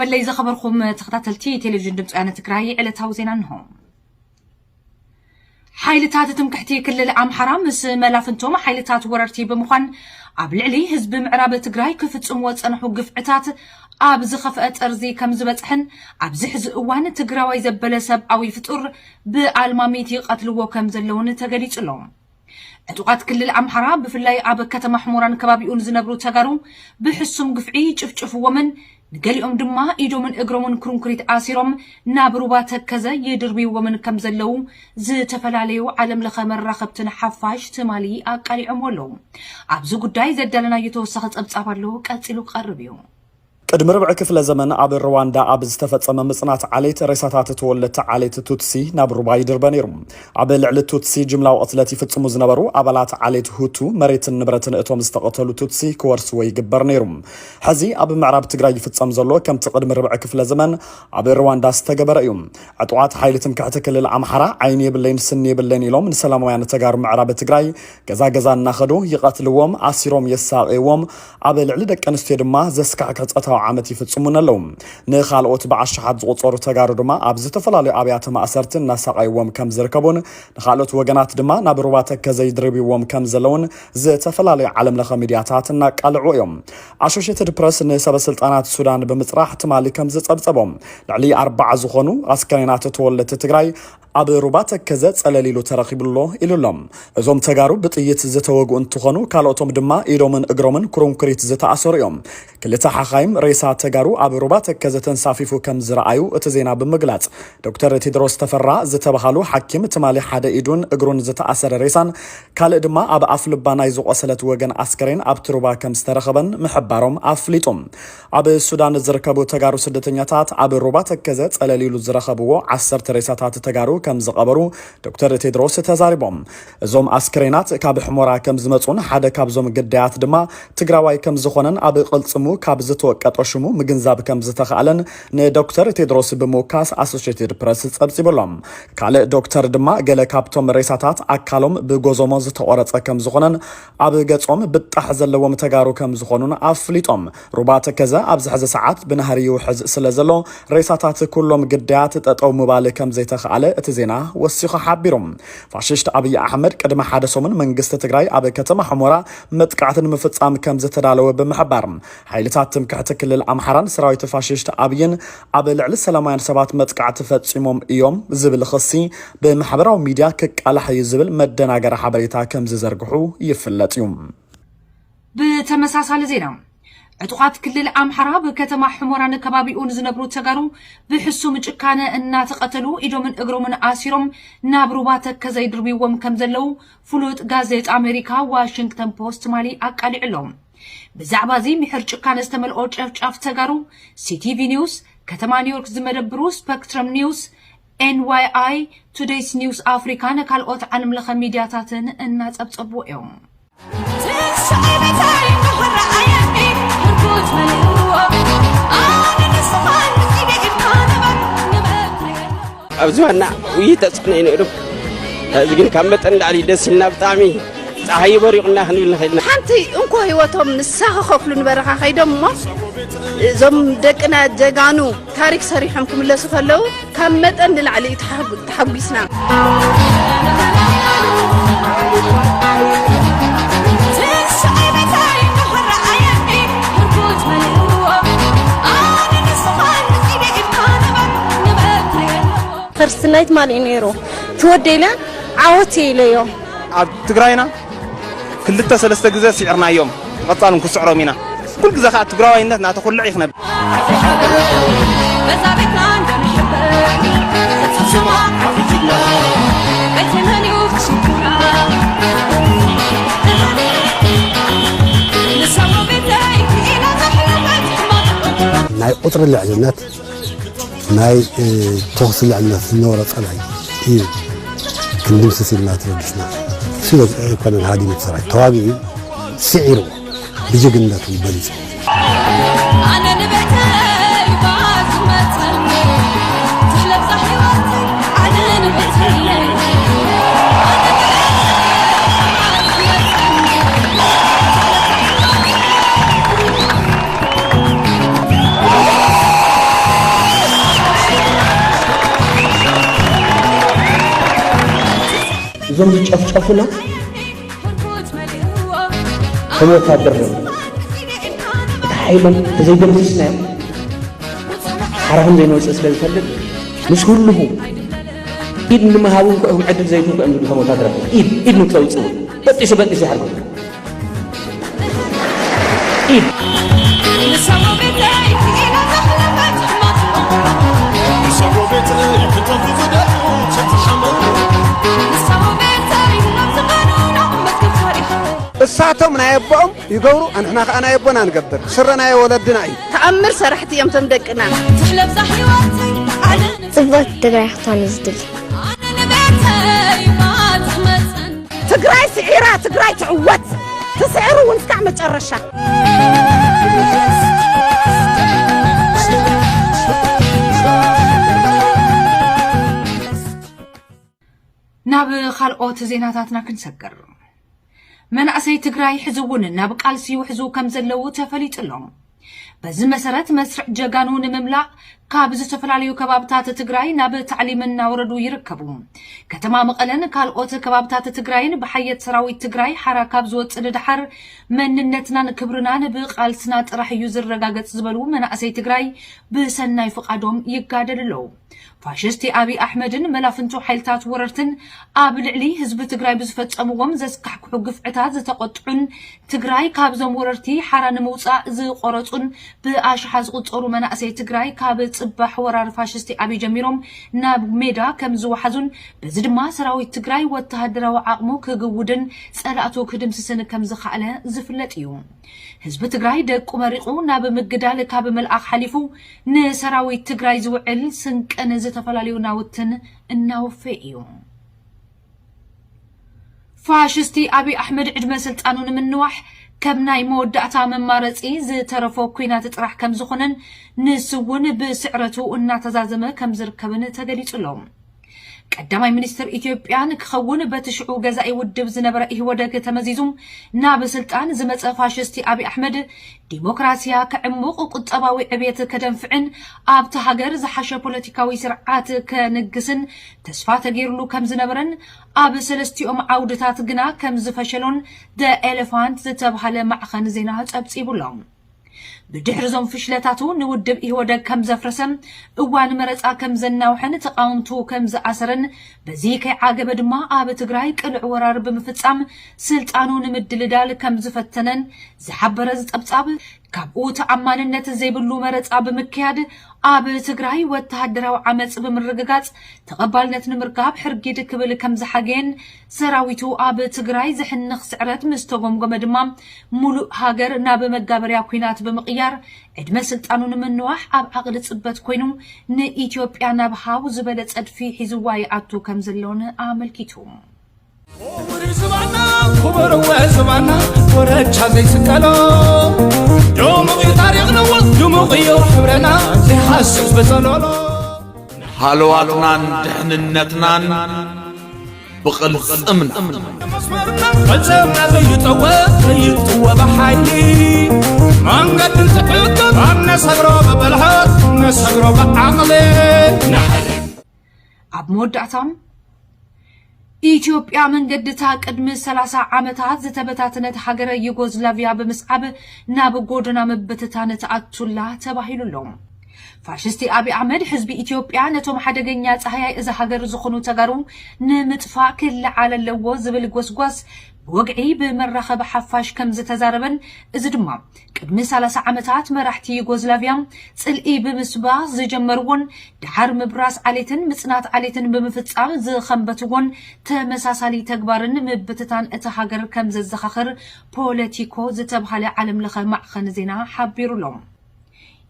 በለይ ዝኸበርኩም ተኸታተልቲ ቴሌቪዥን ድምፂ ወያነ ትግራይ ዕለታዊ ዜና እንሆ። ሓይልታት ትምክሕቲ ክልል ኣምሓራ ምስ መላፍንቶም ሓይልታት ወረርቲ ብምዃን ኣብ ልዕሊ ህዝቢ ምዕራብ ትግራይ ክፍጽምዎ ዝጸንሑ ግፍዕታት ኣብ ዝኸፍአ ጠርዚ ከም ዝበጽሐን ኣብዚ ሕዚ እዋን ትግራዋይ ዘበለ ሰብኣዊ ፍጡር ብኣልማሚት ይቐትልዎ ከም ዘለውን ተገሊጹ ኣሎ። ዕጡቓት ክልል ኣምሓራ ብፍላይ ኣብ ከተማ ሕሞራን ከባቢኡን ዝነብሩ ተጋሩ ብሕሱም ግፍዒ ይጭፍጭፍዎምን ንገሊኦም ድማ ኢዶምን እግሮምን ክሩንክሪት ኣሲሮም ናብ ሩባ ተከዘ ይድርብይዎምን ከም ዘለዉ ዝተፈላለዩ ዓለም ለኸ መራኸብትን ሓፋሽ ትማሊ ኣቃሊዖምዎ ኣለዉ። ኣብዚ ጉዳይ ዘዳለናዮ ተወሳኺ ጸብጻብ ኣሎ፣ ቀጺሉ ክቐርብ እዩ። ቅድሚ ርብዒ ክፍለ ዘመን ኣብ ሩዋንዳ ኣብ ዝተፈጸመ ምጽናት ዓሌት ሬሳታት ተወለድቲ ዓሌት ቱትሲ ናብ ሩባ ይድርበ ነይሩ። ኣብ ልዕሊ ቱትሲ ጅምላዊ ቅትለት ይፍጽሙ ዝነበሩ ኣባላት ዓሌት ሁቱ መሬትን ንብረትን እቶም ዝተቐተሉ ቱትሲ ክወርስዎ ይግበር ነይሩ። ሕዚ ኣብ ምዕራብ ትግራይ ይፍጸም ዘሎ ከምቲ ቅድሚ ርብዒ ክፍለ ዘመን ኣብ ሩዋንዳ ዝተገበረ እዩ። ዕጡቓት ሓይሊ ትምክሕቲ ክልል ኣምሓራ ዓይኒ የብለይን ስኒ የብለይን ኢሎም ንሰላማውያን ተጋሩ ምዕራብ ትግራይ ገዛ ገዛ እናኸዱ ይቐትልዎም፣ ኣሲሮም የሳቕይዎም፣ ኣብ ልዕሊ ደቂ ኣንስትዮ ድማ ዘስካሕክሕ ጾታዊ ዓመት ይፍጽሙን ኣለዉ። ንኻልኦት ብኣሽሓት ዝቑጸሩ ተጋሩ ድማ ኣብ ዝተፈላለዩ ኣብያተ ማእሰርቲ እናሳቐይዎም ከም ዝርከቡን ንኻልኦት ወገናት ድማ ናብ ሩባ ተከዘ ይድርብዎም ከም ዘለውን ዝተፈላለዩ ዓለም ለኸ ሚድያታት እናቃልዑ እዮም። ኣሶሽየትድ ፕረስ ንሰበ ስልጣናት ሱዳን ብምጽራሕ ትማሊ ከም ዝጸብጸቦም ልዕሊ ኣርባዓ ዝኾኑ ኣስከሬናት ተወለድቲ ትግራይ ኣብ ሩባ ተከዘ ጸለል ኢሉ ተረኺቡ ኣሎ ኢሉ ኣሎ። እዞም ተጋሩ ብጥይት ዝተወግኡ እንትኾኑ ካልኦቶም ድማ ኢዶምን እግሮምን ኩርንኩሪት ዝተኣሰሩ እዮም። ክልተ ሓኻይም ሬሳ ተጋሩ ኣብ ሩባ ተከዘ ተንሳፊፉ ከም ዝረኣዩ እቲ ዜና ብምግላጽ ዶክተር ቴድሮስ ተፈራ ዝተባሃሉ ሓኪም ትማሊ ሓደ ኢዱን እግሩን ዝተኣሰረ ሬሳን ካልእ ድማ ኣብ ኣፍ ልባ ናይ ዝቖሰለት ወገን ኣስከሬን ኣብቲ ሩባ ከም ዝተረኸበን ምሕባሮም ኣፍሊጡ። ኣብ ሱዳን ዝርከቡ ተጋሩ ስደተኛታት ኣብ ሩባ ተከዘ ጸለል ኢሉ ዝረኸብዎ ዓሰርተ ሬሳታት ተጋሩ ከም ዝቐበሩ ዶክተር ቴድሮስ ተዛሪቦም። እዞም ኣስክሬናት ካብ ሕሞራ ከም ዝመጹን ሓደ ካብዞም ግዳያት ድማ ትግራዋይ ከም ዝኾነን ኣብ ቅልጽሙ ካብ ዝተወቀጦ ሽሙ ምግንዛብ ከም ዝተኻእለን ንዶክተር ቴድሮስ ብምውካስ ኣሶሽየትድ ፕረስ ጸብጺቡ ኣሎ። ካልእ ዶክተር ድማ ገለ ካብቶም ሬሳታት ኣካሎም ብጎዞሞ ዝተቖረጸ ከም ዝኾነን ኣብ ገጾም ብጣሕ ዘለዎም ተጋሩ ከም ዝኾኑን ኣፍሊጦም። ሩባ ተከዘ ኣብዚ ሕዚ ሰዓት ብናህሪ ይውሕዝ ስለ ዘሎ ሬሳታት ኩሎም ግዳያት ጠጠው ምባል ከም ዘይተኻእለ እቲ ዜና ወሲኹ ሓቢሩ። ፋሽስት ኣብይ ኣሕመድ ቅድሚ ሓደ ሰሙን መንግስቲ ትግራይ ኣብ ከተማ ሕሞራ መጥቃዕቲ ንምፍጻም ከም ዝተዳለወ ብምሕባር ሓይልታት ትምክሕቲ ክልል ኣምሓራን ሰራዊት ፋሽስት ኣብይን ኣብ ልዕሊ ሰላማውያን ሰባት መጥቃዕቲ ፈጺሞም እዮም ዝብል ኽሲ ብማሕበራዊ ሚድያ ክቃላሕ እዩ ዝብል መደናገሪ ሓበሬታ ከም ዝዘርግሑ ይፍለጥ እዩ። ብተመሳሳሊ ዜና ዕጡቓት ክልል ኣምሓራ ብከተማ ሕሞራን ከባቢኡን ዝነብሩ ተጋሩ ብሕሱም ጭካነ እናተቐተሉ ኢዶምን እግሮምን ኣሲሮም ናብ ሩባ ተከዘ ይድርብዎም ከም ዘለዉ ፍሉጥ ጋዜጣ ኣሜሪካ ዋሽንግተን ፖስት ትማሊ ኣቃሊዑ ኣሎ። ብዛዕባ እዚ ምሕር ጭካነ ዝተመልኦ ጨፍጫፍ ተጋሩ ሲቲቪ ኒውስ፣ ከተማ ኒውዮርክ ዝመደብሩ ስፐክትረም ኒውስ፣ ኤንዋይኣይ፣ ቱዴይስ ኒውስ ኣፍሪካን ካልኦት ዓለም ለኸ ሚድያታትን እናጸብጸብዎ እዮም። ኣብዚ ዋና ውይ ተጽዕኖ እዩ ነይሩ። እዚ ግን ካብ መጠን ላዕሊ ደስ ኢልና ብጣዕሚ ፀሓይ በሪቑና ክንብል ንኽእል ኢና። ሓንቲ እንኮ ህይወቶም ንሳ ክኸፍሉ ንበረኻ ከይዶም እሞ እዞም ደቅና ጀጋኑ ታሪክ ሰሪሖም ክምለሱ ከለዉ ካብ መጠን ንላዕሊ እዩ ተሓጉ-፣ ተሓጒስና። ፈርስት ናይት ማን እዩ ነይሩ? ትወደይ ኢለ ዓወት እየ ኢለዮ። ኣብ ትግራይና ክልተ ሰለስተ ግዜ ስዒርናዮም፣ ብቐጻል እውን ክስዕሮም ኢና። ኩሉ ግዜ ከኣ ትግራዋይነት እናተኹልዕ እዩ ክነብር። ናይ ቁጽሪ ልዕልነት፣ ናይ፣ እ፣ ተኹሲ ልዕልነት ዝነበሮ ጸላኢ እዩ ክንድምስስ ኢልና ተበጊስና። እሱ ኣይኮነን ሃዲሙ እቲ ሰራዊት፣ ተዋጊኡ ስዒርዎ፣ ብጅግንነቱ በሊጹ። ኣነ ንቤተይ እባ ዝመጽእ፣ ትለብሳ ህይወተይ፣ ኣነ ንቤተይ። እዞም ዝጨፍጨፉና ከም ወታደር እዮም። እቲ ሓይሎም ተዘይደምስስናዮም ሓራ ከም ዘይንወፅእ ስለ ዝፈልጥ ምስ ህልኹ ኢድ ንምሃቡ እንኳ እዮም ዕድል ዘይትንኩ እዮም ዝብሉ። ከም ወታደራት ኢድ ኢድ ንክተውፅኡ በጢሱ በጢሱ ይሓርጎ። ኢድ እሳቶም ናይ ኣቦኦም ይገብሩ፣ ኣንሕና ከዓ ናይ ኣቦና ንገብር። ስረ ናይ ወለድና እዩ። ተኣምር ሰራሕቲ እዮም እቶም ደቅና። ትሕለብዛ ህይወተይ ኣነ ጽብቕቲ ትግራይ ክትኮን እዩ ዝድሊ። ኣነ ንቤተይ ባትመጽን ትግራይ ስዒራ ትግራይ ትዕወት። ትስዕሩ እውን እስካዕ መጨረሻ። ናብ ካልኦት ዜናታትና ክንሰግር። መናእሰይ ትግራይ ሕዚ እውን ናብ ቃልሲ ይውሕዙ ከም ዘለዉ ተፈሊጡ ኣሎ። በዚ መሰረት መስርዕ ጀጋኑ ንምምላእ ካብ ዝተፈላለዩ ከባብታት ትግራይ ናብ ታዕሊም እናወረዱ ይርከቡ። ከተማ መቐለን ካልኦት ከባብታት ትግራይን ብሓየት ሰራዊት ትግራይ ሓራ ካብ ዝወፅእ ንደሓር መንነትናን ክብርናን ብቃልስና ጥራሕ እዩ ዝረጋገፅ ዝበሉ መናእሰይ ትግራይ ብሰናይ ፍቓዶም ይጋደሉ ኣለዉ። ፋሽስቲ ኣብይ ኣሕመድን መላፍንቱ ሓይልታት ወረርትን ኣብ ልዕሊ ህዝቢ ትግራይ ብዝፈጸምዎም ዘስካሕክሑ ግፍዕታት ዝተቖጥዑን ትግራይ ካብዞም ወረርቲ ሓራ ንምውጻእ ዝቆረጹን ብኣሽሓ ዝቑጸሩ መናእሰይ ትግራይ ካብ ጽባሕ ወራር ፋሽስቲ ኣብይ ጀሚሮም ናብ ሜዳ ከም ዝወሓዙን በዚ ድማ ሰራዊት ትግራይ ወተሃደራዊ ዓቕሙ ክግውድን ጸላእቱ ክድምስስን ከም ዝኸኣለ ዝፍለጥ እዩ። ህዝቢ ትግራይ ደቁ መሪቑ ናብ ምግዳል ካብ ምልኣኽ ሓሊፉ ንሰራዊት ትግራይ ዝውዕል ስንቅን ዝተፈላለዩ ናውትን እናወፈየ እዩ። ፋሽስቲ ኣብይ ኣሕመድ ዕድመ ስልጣኑ ንምንዋሕ ከም ናይ መወዳእታ መማረፂ ዝተረፎ ኲናት ጥራሕ ከም ዝኾነን ንሱ እውን ብስዕረቱ እናተዛዘመ ከም ዝርከብን ተገሊፁ ኣሎ። ቀዳማይ ሚኒስትር ኢትዮጵያ ንክኸውን በቲ ሽዑ ገዛኢ ውድብ ዝነበረ ኢህወደግ ተመዚዙ ናብ ስልጣን ዝመፀ ፋሽስቲ ኣብይ ኣሕመድ ዲሞክራሲያ ከዕሙቕ፣ ቁጠባዊ ዕብየት ከደንፍዕን ኣብቲ ሃገር ዝሓሸ ፖለቲካዊ ስርዓት ከንግስን ተስፋ ተገይርሉ ከም ዝነበረን ኣብ ሰለስቲኦም ዓውድታት ግና ከም ዝፈሸሎን ደ ኤሌፋንት ዝተብሃለ ማዕኸን ዜና ፀብፂቡ ኣሎ። ብድሕሪ እዞም ፍሽለታቱ ንውድብ ኢህወደግ ከም ዘፍረሰ፣ እዋን መረፃ ከም ዘናውሐን ተቓወምቱ ከም ዝኣሰረን በዚ ከይዓገበ ድማ ኣብ ትግራይ ቅሉዕ ወራር ብምፍፃም ስልጣኑ ንምድልዳል ከም ዝፈተነን ዝሓበረ ዝፀብፃብ ካብኡ ተኣማንነት ዘይብሉ መረፃ ብምክያድ ኣብ ትግራይ ወተሃደራዊ ዓመፅ ብምርግጋፅ ተቐባልነት ንምርካብ ሕርጊድ ክብል ከም ዝሓገየን ሰራዊቱ ኣብ ትግራይ ዝሕንኽ ስዕረት ምስ ተጎምጎመ ድማ ሙሉእ ሃገር ናብ መጋበርያ ኲናት ብምቕያር ዕድመ ስልጣኑ ንምንዋሕ ኣብ ዓቕሊ ፅበት ኮይኑ ንኢትዮጵያ ናብ ሃው ዝበለ ፀድፊ ሒዝዋ ይኣቱ ከም ዘሎን ኣመልኪቱ። ክቡር ዝባና ክቡር ወ ዝባና ወረቻ ዘይስቀሎ ድሙቕ እዩ ታሪኽና ድሙቕ እዩ ሕብረና ዘይሃስስ ብጸሎሎ ሃለዋትናን ድሕንነትናን ብቕልጽምና መስመርና ፈጸምና ዘይጠወ ዘይጥወ ብሓይሊ መንገድን ትሕቶ ኣነሰግሮ ብብልሃት ነሰግሮ ብዓቕሊ ኣብ መወዳእታ ኢትዮጵያ መንገድታ ቅድሚ ሰላሳ ዓመታት ዝተበታተነት ሃገረ ዩጎዝላቪያ ብምስዓብ ናብ ጎደና ምብትታን ትኣቱላ ተባሂሉ ኣሎ። ፋሽስቲ ኣብይ ኣሕመድ ህዝቢ ኢትዮጵያ ነቶም ሓደገኛ ጻህያይ እዛ ሃገር ዝኾኑ ተጋሩ ንምጥፋእ ክለዓል ኣለዎ ዝብል ጎስጓስ ብወግዒ ብመራኸቢ ሓፋሽ ከም ዝተዛረበን እዚ ድማ ቅድሚ ሰላሳ ዓመታት መራሕቲ ዩጎዝላቪያ ጽልኢ ብምስባኽ ዝጀመርዎን ደሓር ምብራስ ዓሌትን ምጽናት ዓሌትን ብምፍጻም ዝኸንበትዎን ተመሳሳሊ ተግባርን ምብትታን እታ ሃገር ከም ዘዘኻኽር ፖለቲኮ ዝተብሃለ ዓለምለኸ ማዕኸን ዜና ሓቢሩ ኣሎ።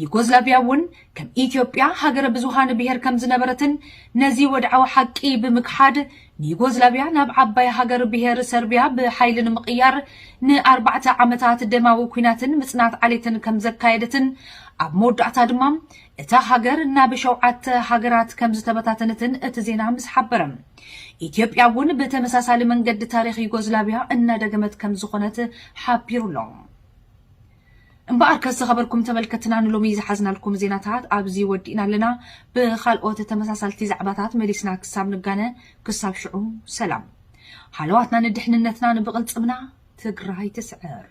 ዩጎዝላቪያ እውን ከም ኢትዮጵያ ሃገረ ብዙሃን ብሄር ከም ዝነበረትን ነዚ ወድዓዊ ሓቂ ብምክሓድ ንዩጎዝላቪያ ናብ ዓባይ ሃገር ብሄር ሰርቢያ ብሓይሊ ንምቕያር ንኣርባዕተ ዓመታት ደማዊ ኲናትን ምጽናት ዓሌትን ከም ዘካየደትን ኣብ መወዳእታ ድማ እታ ሃገር ናብ ሸውዓተ ሃገራት ከም ዝተበታተነትን እቲ ዜና ምስ ሓበረ ኢትዮጵያ እውን ብተመሳሳሊ መንገዲ ታሪኽ ዩጎዝላቪያ እናደገመት ከም ዝኾነት ሓቢሩ ኣሎ። እምበኣር ከዝተኸበርኩም ተመልከትና ንሎሚ ዝሓዝናልኩም ዜናታት ኣብዚ ወዲእና ኣለና። ብኻልኦት ተመሳሳልቲ ዛዕባታት መሊስና ክሳብ ንጋነ ክሳብ ሽዑ ሰላም። ሃለዋትና ንድሕንነትና ንብቕልጽምና ትግራይ ትስዕር።